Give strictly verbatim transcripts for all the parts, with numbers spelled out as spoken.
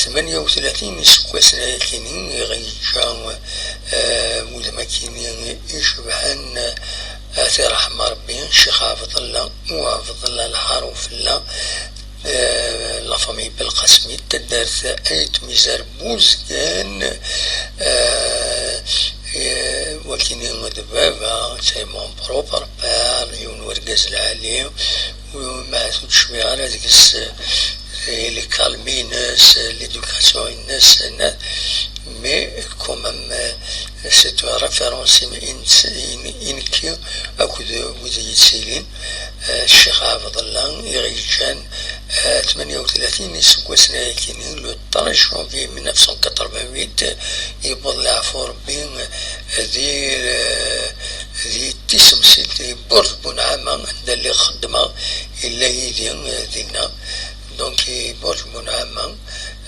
Tmanya u tlatin iseggasen ayakini i ɣ-yeǧǧa, eh, wudem akini icebḥen, eh, at iṛḥem Ṛebbi, Ccix Ɛebdella u Ɛebdella Lḥaṛ Ufella, eh, la famille Belqasmi, taddart Ayt Mizar Buzgan, eh, eh, wakini d baba, c'est mon propre père, yiwen wergaz lɛali, u ma ur tecbiɣ ara deg-s, eh, les calmes-ines, l'éducation-ines, mais quand même, eh, c'est une référence i, i, i nekki akked wid yettilin, eh, Ccix Ɛebdella, i ɣ-yeǧǧan, eh, tmanya u tlatin iseggasen ayakini, le treize janvier mille neuf cent quatre-vingt-huit, yewweḍ leɛfu Ṛebbi, eh, di, eh, di tisemsilt, di Burǧ Bunɛama, anda lliɣ xeddmeɣ, yella yid-i, eh, dinna. Donc, i Burǧ Bunɛama,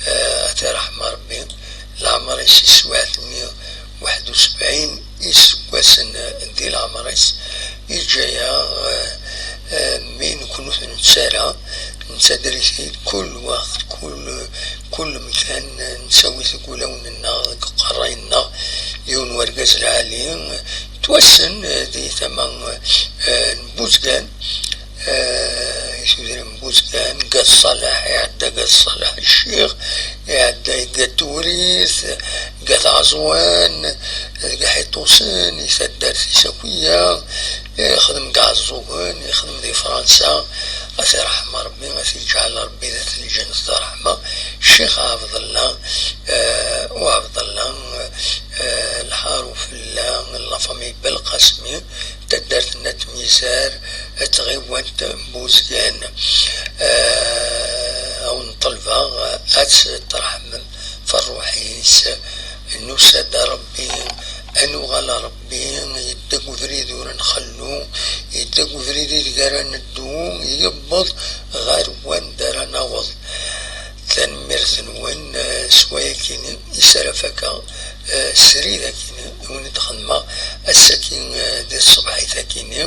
eh, at iṛḥem Ṛebbi, leɛmer-is yeswiɛt-nni waḥed u sebɛin iseggasen, eh, di leɛmer-is, yeǧǧa-yaɣ, eh, eh, mi nekkni ur t-nettu ara, nettader-it-id kul weqt, kul, kul mkan, eh, nettawi-t deg wulawen-nneɣ, deg uqerray-nneɣ, yiwen wergaz lɛali, eh, yettwassen, eh, di tama, eh, n Buzgan, eh, i tudrin n Buzgan, Gad Ṣaleḥ, iɛedda Gad Ṣaleḥ Ccix, iɛedda Gad Tewrit, Gad Ɛeẓwan, deg Iḥiṭusen, i taddart-is akk-ya, ixdem deg Iɛeẓẓugen, ixdem di Fransa, ad t-iṛḥem Ṛebbi, ad t-iǧɛel Ṛebbi d at lǧennet d ṛṛeḥma, Ccix Ɛebdella, eh, u Ɛebdella, eh, Lḥaṛ Ufella, la famille Belqasmi, taddart n At Mizar, tɣiwant n Buzgan. Eh, a wen-ṭelbeɣ ad tṛeḥmem f ṛṛuḥ-is, nusa-d a Ṛebbi, a nuɣal a Ṛebbi, yedda deg ubrid ur nxellu, yedda deg ubrid ideg ara neddu, yewweḍ ɣer wanda ara naweḍ. Tanemmirt-nwen, eh, s wayakini i s ara fakeɣ, eh, srid akini i win i d-xedmeɣ ass-agi, eh, di tṣebḥit akini.